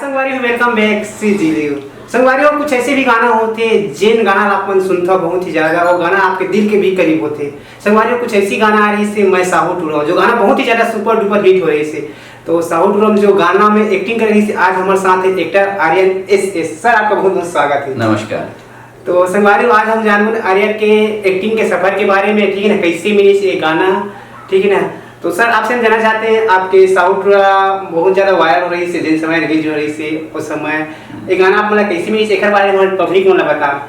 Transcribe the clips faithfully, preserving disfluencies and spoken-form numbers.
संगवारी हो, welcome back C G Live। संगवारी हो, कुछ ऐसे भी गाना होथे, जेन गाना ला अपन सुनथव बहुत ही ज्यादा, वो गाना आपके दिल के भी करीब होथे। संगवारी हो, कुछ ऐसी गाना आ रही से मैं साहू टूरा, जो गाना बहुत ही ज्यादा super duper hit हो रही से। तो साहू टूरा में जो गाना में acting कर रही से, आज हमारे साथ है actor Aryan S S। Sir, आपका बहुत बहुत स्वागत है। नमस्कार। तो संगवारी हो, आज हम जानबो आर्यन के acting के सफर के बारे में, ठीक है ना, कैसे मिली से ये गाना, ठीक है ना। तो sir, आपसे हम जानना चाहते हैं, आपके साहू टूरा बहुत ज्यादा viral हो रही से, जिन समय release हो रही से, उस समय ये गाना आप मतलब कैसे मिली से, एकर बारे में public मन ला बता।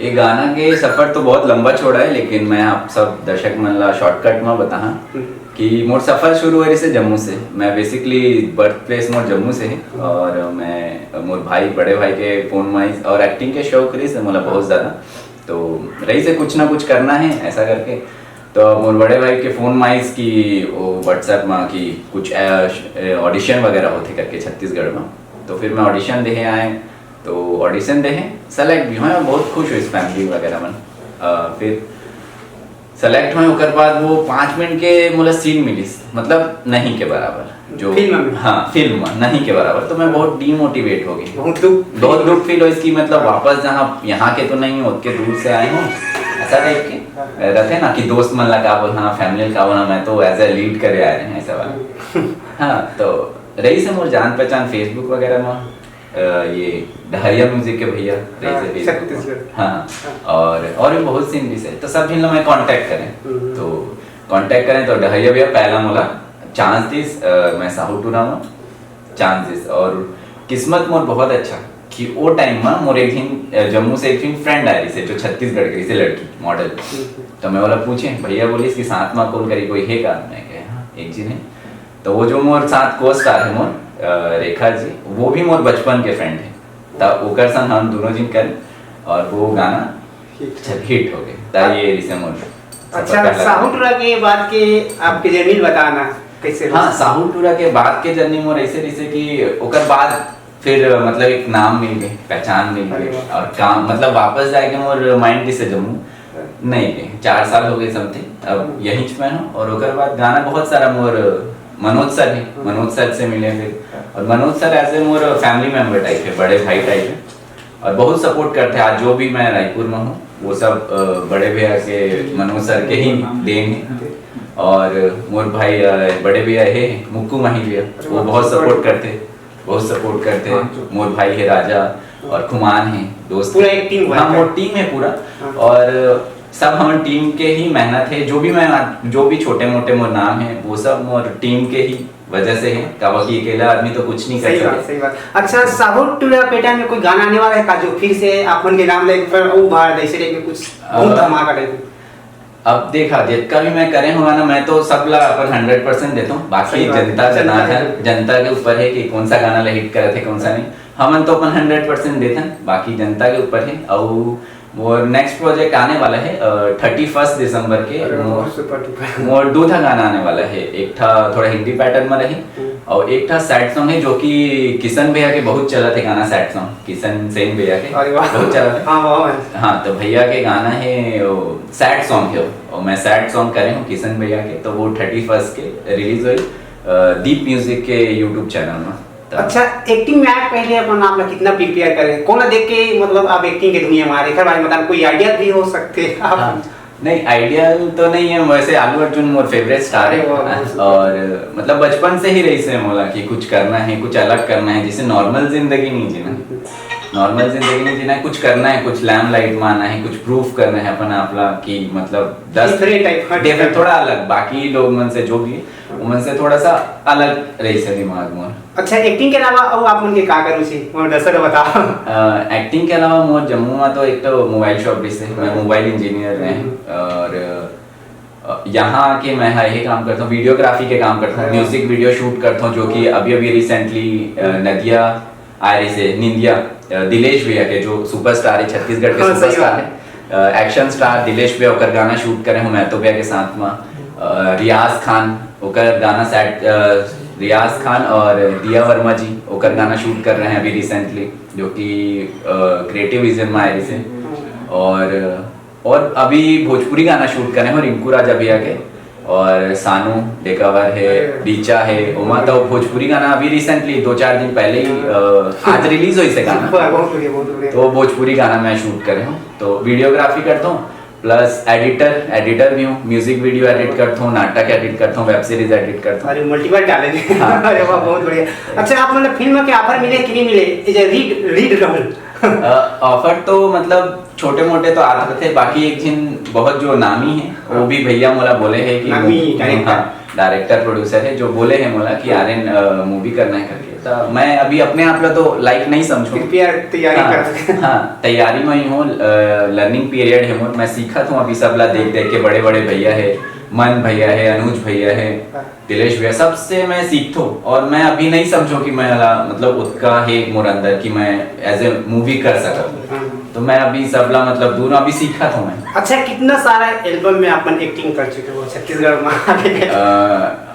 ये गाना के सफर तो बहुत लंबा चौड़ा है, लेकिन मैं आप सब दर्शक मन ला shortcut में बताहा हम्म। कि मोर सफर शुरू हो रही से जम्मू से। मैं basically birth place मोर जम्मू से है और मैं मोर भाई, बड़े भाई के फोन माइस और acting के शौक रही से मोला बहुत ज्यादा, तो रही से कुछ ना कुछ करना है ऐसा करके। तो मोर बड़े भाई के फोन माइस कि वो WhatsApp में कि कुछ audition वगैरह होते करके छत्तीसगढ़ में, तो फिर मैं audition देहे आए। तो audition देहे, select भी होए, बहुत खुश हुई family वगैरह मन। अ, फिर select होए, ओकर बाद वो पाँच मिनट के मोला scene मिलिस, मतलब नहीं के बराबर, जो film में? हाँ, film में नहीं के बराबर। तो मैं बहुत demotivate हो गई, बहुत दुख, बहुत दुख feel हो इसकी, मतलब वापस जहाँ यहाँ के तो नहीं, ओतके दूर से आए हूँ, ऐसा टाइप के रहते ना कि दोस्त मन ला का बोलना, family ला का बोलना, मैं तो as a lead करे आए हैं ऐसा वाला। हाँ, तो रही से मोर जान पहचान Facebook वगैरह में, अ, ये डहरिया music के भैया रही से हाँ, Facebook में। छत्तीसगढ़। हाँ, हाँ। और और भी बहुत scene भी से, तो सब झन ला मैं contact करें। हम्म। तो contact करें तो डहरिया भैया पहला मोला chance दिस, अ, मैं साहू टूरा में chance दिस। और किस्मत मोर बहुत अच्छा कि वो time में मोर एक दिन, अ, जम्मू से एक दिन friend आ रही से, जो छत्तीसगढ़ के रही से लड़की model। हम्म। तो मैं बोला पूछे, भैया बोलिस कि साथ में कौन करी, कोई है का? मैं कहे हाँ, एक झिन है। तो वो जो मोर साथ co-star है मोर, अ, रेखा जी, वो भी मोर बचपन के friend है। त ओकर संग हम दोनों झिन कर और वो गाना hit। अच्छा, hit हो गए। त ये रिसे मोर अच्छा, सफर का साहू टूरा के बाद के आपके journey बताना कैसे रहा? हाँ, साहू टूरा के बाद के journey मोर ऐसे रिसे कि ओकर बाद फिर मतलब एक नाम मिल गए, पहचान मिल गई। अरे वाह। और काम मतलब वापस जाके मोर mind से जम्मू नहीं गए, चार साल हो गए something, अब यहीं च मैं हूँ। और ओकर बाद गाना बहुत सारा मोर मनोज sir है, हम्म। मनोज sir से मिले फिर। हाँ। और Manoj sir as a Mor family member type है, बड़े भाई type है, और बहुत support करते हैं। आज जो भी मैं रायपुर में हूँ, वो सब, अ, बड़े भैया के, मनोज sir के ही देन है। और मोर भाई, अ, बड़े भैया है मुक्कू माही भैया, अरे वो वाह, बहुत support करते हैं। बहुत support करते हैं। हाँ, जो मोर भाई है राजा और खुमान है, दोस्त पूरा है। एक team हाँ, work है। मोर team है पूरा। हाँ। और सब हमर team के ही मेहनत है। जो भी मैं, जो भी छोटे मोटे मोर नाम है, वो सब मोर team के ही वजह से है। काबर कि अकेला आदमी तो कुछ नहीं कर सही सके। बात, सही बात। अच्छा, साहू टूरा पेटा में कोई गाना आने वाला है का, जो फिर से आप मन के नाम लेके फिर वो बार ऐसे टाइप में कुछ बहुत अ, धमाका टाइप में? अब देखा, जितका भी मैं करे हूँ ना, मैं तो सब ला अपन hundred percent देता हूँ। बाकी सही बात है। जनता जनता जनार्दन, के जनता के ऊपर है कि कौन सा गाना ला hit करत है, कौन सा नहीं। हमन तो अपन hundred percent देथन, बाकी जनता के ऊपर है। अउ मोर next project आने वाला है, अ, thirty first दिसंबर के। अरे, मोर, बहुत super duper। मोर दो ठा गाना आने वाला है, एक ठा थोड़ा हिंदी pattern में रही हम्म। और एक ठा sad song है, जो कि किशन भैया के बहुत चलत है गाना sad song, किशन सेन भैया के अरे वाह। बहुत चलत है। हाँ, वाह, वाह। हाँ, तो भैया के गाना है, वो sad song है वो, और मैं sad song करे हूँ किशन भैया के, तो वो thirty first के release हुई, अ, दीप music के YouTube channel में। तो अच्छा, acting में आए पहले अपन आप लोग कितना prepare करे, कौन देख के मतलब आप acting के दुनिया में आ रहे, एकर बारे में बताना, कोई idea भी हो सकते हैं आप? हाँ। नहीं, idea तो नहीं है, वैसे आलू अर्जुन मोर favourite star है। अरे वाह, बहुत सुंदर। और मतलब बचपन से ही रही से मोला कि कुछ करना है, कुछ अलग करना है, जैसे normal जिंदगी नहीं जीना। Normal जिंदगी नहीं जीना है, कुछ करना है, कुछ limelight में आना है, कुछ prove करना है अपन आप ला कि मतलब दस different type, हाँ, different, different। थोड़ा अलग, बाकी लोग मन से जो भी है, वो मन से थोड़ा सा अलग रही से दिमाग में। अच्छा, acting के अलावा अउ आप मन के का करू छी? मोर दर्शक ल बताओ। अ, acting के अलावा मोर जम्मू में तो एक तो mobile shop भी से, मैं mobile engineer रहे हम्म। और, अ, यहाँ आके मैं हा यही काम करता हूँ, videography के काम करता हूँ, अरे वाह। Music video shoot करता हूँ, जो कि अभी अभी recently, अ, हम्म। नदिया आ रही से निंदिया, अ, दिलेश भैया के जो superstar है, छत्तीसगढ़ के हाँ, सही superstar बात है। है। अ, action star दिलेश भैया ओकर गाना shoot करे हूँ मैं तो भैया के साथ में। अ, रियाज खान ओकर गाना set, अ, रियाज खान और दिया वर्मा जी ओकर गाना shoot कर रहे हैं अभी recently, जो कि, अ, Creative Vision में आए रही से। और, और अभी भोजपुरी गाना shoot करे हैं रिंकू राजा भैया के। और सानू डेकावर है, डीचा है, ओमा तो भोजपुरी गाना अभी recently दो चार दिन पहले ही, अ, आज release होइस हे गाना। बहुत बढ़िया, बहुत बढ़िया। तो भोजपुरी गाना मैं shoot करे हूँ, तो videography करता हूँ, plus editor, editor भी हूँ, music video edit करता हूँ, नाटक edit करता हूँ, web series edit करता हूँ। अरे, multiple talent है। हाँ। अरे वाह, बहुत बढ़िया। अच्छा, आप मतलब फिल्म के offer मिले कि नहीं मिले? Is a lead, lead role। Offer तो मतलब छोटे मोटे तो आत रथे, बाकी एक झिन बहुत जो नामी है, वो भी भैया मोला बोले है कि नामी director। हाँ, डायरेक्टर प्रोड्यूसर है, जो बोले है मोला कि आर्यन मूवी करना है करके। तो मैं अभी अपने आप ला तो लायक नहीं समझूं। कृपया तैयारी हाँ, कर सके। हाँ, तैयारी में ही हूँ, लर्निंग पीरियड है मोर। मैं सीखत हूँ अभी सबला देख देख के, बड़े बड़े भैया है, मन भैया है, अनुज भैया है, हाँ। दिलेश भैया, सबसे मैं सीखत हूँ। और मैं अभी नहीं समझूं कि मैं ला, मतलब उतका है मोर अंदर कि मैं एज ए मूवी कर सकता हूँ। हाँ। तो मैं अभी सबला मतलब दूर अभी सीखत हूँ मैं। अच्छा, कितना सारा एल्बम में अपन एक्टिंग कर चुके हो छत्तीसगढ़ में आके? अ,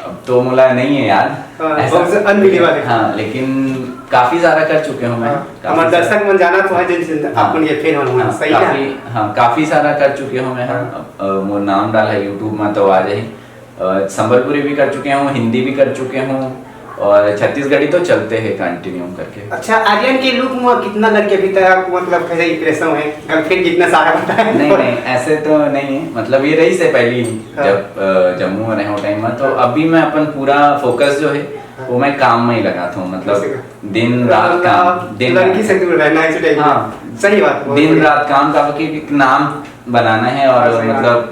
अब तो मोला नहीं है याद हाँ, ऐसा। बहुत unbelievable है। हाँ, लेकिन काफी सारा कर चुके हूँ मैं। हाँ, काफी हमारे सारा। दर्शक मन जानत होही जिन जिन हाँ। अपन ये फैन होना, हाँ, सही है? काफी, हाँ, काफी सारा कर चुके हूँ मैं। हाँ, अब, अ, मोर नाम डाला है YouTube में तो आ जाए। अ, संबलपुरी भी कर चुके हूँ, हिंदी भी कर चुके हूँ, और छत्तीसगढ़ी तो चलते हैं कंटिन्यू करके। अच्छा, आर्यन के लुक में कितना लड़के अभी तक आपको मतलब कैसे इंप्रेशन है? गर्लफ्रेंड कितना सारा बताया? नहीं, नहीं, ऐसे तो नहीं है। मतलब ये रहिस हे पहली ही, हाँ। जब अ, जम्मू में रहे टाइम में, तो अभी मैं अपन पूरा फोकस जो है वो मैं काम में ही लगाता हूँ। मतलब ऐसे का? दिन रात काम, दिन लड़की रात। से दूर रहना इस टाइम। हाँ। सही बात, बहुत दिन बढ़िया। रात काम का कि एक नाम बनाना है और सही बात। मतलब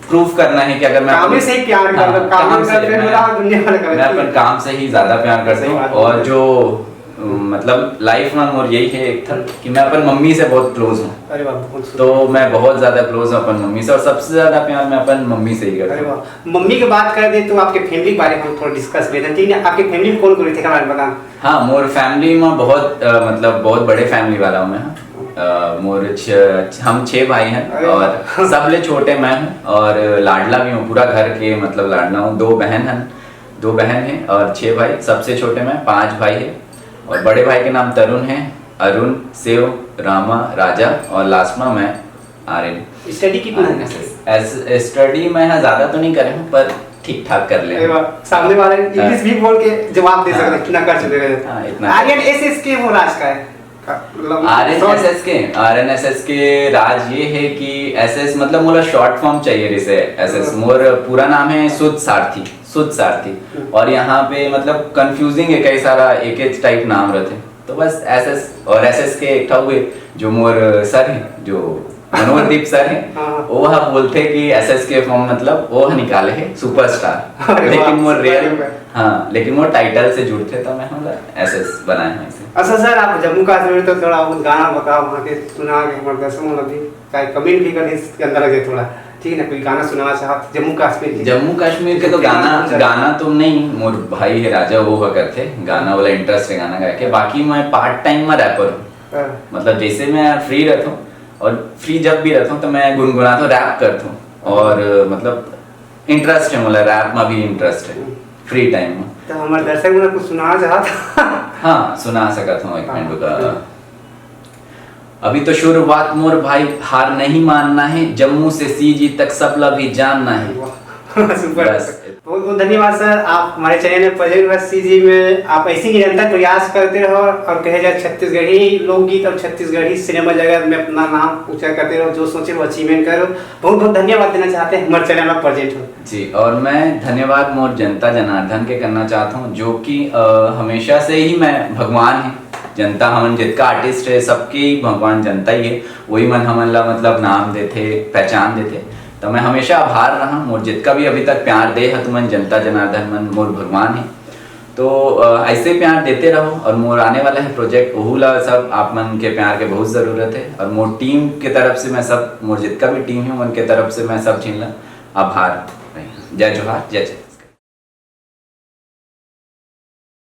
प्रूफ करना है कि अगर मैं काम अपने- ही से ही प्यार कर हाँ, लो, काम काम ही से कर, फिर मैं- बोला, दुनिया वाला कर मैं लेती अपन है। काम से ही ज्यादा प्यार करता सही हूँ। बात है। और जो अम, मतलब लाइफ में मोर यही है एक था कि मैं अपन मम्मी से बहुत क्लोज हूँ। अरे वाह, बहुत सुंदर। तो मैं बहुत ज्यादा क्लोज हूँ अपन मम्मी से, और सबसे ज्यादा प्यार मैं अपन मम्मी से ही करता अरे हूँ। वाह, मम्मी की बात कर दे तो आपके फैमिली के बारे में हम थोड़ा डिस्कस करते हैं, ठीक है? आपके फैमिली में कौन कौन थे, हमारे बताना। हाँ, मोर फैमिली में बहुत अ, मतलब बहुत बड़े फैमिली वाला हूँ मैं। अ, मोर छ, हम छह भाई हैं अरे और वाह। सबले छोटे मैं हूँ और लाडला भी हूँ पूरा घर के, मतलब लाडला हूँ। दो बहन हैं, दो बहन हैं और छह भाई। सबसे छोटे मैं, पांच भाई है और बड़े भाई के नाम तरुण है, अरुण, शिव, रामा, राजा और लास्ट में मैं, आर्यन। स्टडी कितना है? ऐसे स्टडी मैं यहाँ ज्यादा तो नहीं करे हूँ पर ठीक ठाक कर ले। अरे वाह, सामने वाले इंग्लिश भी बोल के जवाब दे सकते हैं, हाँ। इतना कर चुके हैं। हाँ, इतना। आर्यन एसएसके वो राज का है। मतलब, आरएनएसएस के, आरएनएसएस के राज ये है कि एसएस मतलब मोला शॉर्ट फॉर्म चाहिए, जैसे एसएस। हाँ। मोर पूरा नाम है सुध सारथी, सुध सारथी। हम्म। और यहाँ पे मतलब कंफ्यूजिंग है, कई सारा एक एक टाइप नाम रहते, तो बस एसएस। और एसएस के एक ठा हुए जो मोर सर है, जो मनोहरदीप सर है, हाँ। वो हा बोलते कि एसएस के फॉर्म मतलब वो हा निकाले है सुपरस्टार। अरे वाह, लेकिन मोर सुपर रियल, स्टार। हाँ, लेकिन मोर टाइटल से जुड़ते तो मैं मतलब एसएस बनाए हैं इसे। अच्छा सर, आप जम्मू कश्मीर तो थोड़ा बहुत गाना बताओ, वहाँ के सुना के हमारे दर्शकों को भी, चाहे कमेंट भी कर इसके अंदर लगे थोड़ा, ठीक है ना? कोई गाना सुनाना चाहत जम्मू कश्मीर के? जम्मू कश्मीर के तो कितना गाना, अच्छा। गाना तो नहीं, मोर भाई है राजा, वो का करते गाना वाला, इंटरेस्ट है गाना गा के। बाकी मैं पार्ट टाइम में रैपर हूँ। हाँ। मतलब जैसे मैं फ्री रहता हूँ और फ्री जब भी रहता हूँ तो मैं गुनगुनाता हूँ, रैप करता हूँ और मतलब इंटरेस्ट है, मतलब रैप में भी इंटरेस्ट है फ्री टाइम में। तो हमारे दर्शक मन कुछ सुनाना चाहत? हाँ, सुना सकता हूँ एक हाँ। मिनट का। अभी तो शुरुआत मोर भाई, हार नहीं मानना है, जम्मू से सीजी तक सबला भी जानना है। वाह, सुपर। बस। बहुत बहुत धन्यवाद सर, आप हमारे चैनल पर प्रेजेंट हुआ सीजी में। आप ऐसे ही निरंतर प्रयास करते रहो और कहे जाए छत्तीसगढ़ी लोकगीत और छत्तीसगढ़ी सिनेमा जगत में अपना नाम ऊंचा करते रहो, जो सोचे वो अचीवमेंट करो। बहुत बहुत धन्यवाद देना चाहते हैं हमारे चैनल पर प्रेजेंट हो। जी, और मैं धन्यवाद मोर जनता जनार्दन के करना चाहता हूँ, जो कि अ, हमेशा से ही मैं भगवान है, जनता, हमन जितका आर्टिस्ट है सबके ही भगवान जनता ही है, वही मन हमन ला मतलब नाम देथे, पहचान देथे। तो मैं हमेशा आभार रहा मोर जितका भी अभी तक प्यार दे है तुमन, जनता जनार्दन मन मोर भगवान है। तो अ, ऐसे प्यार देते रहो और मोर आने वाला है प्रोजेक्ट, ओहू ला सब आप मन के प्यार के बहुत जरूरत है। और मोर टीम के तरफ से मैं सब, मोर जितका भी टीम है उनके तरफ से मैं सब झिन ला आभार। जय जोहार, जय जय।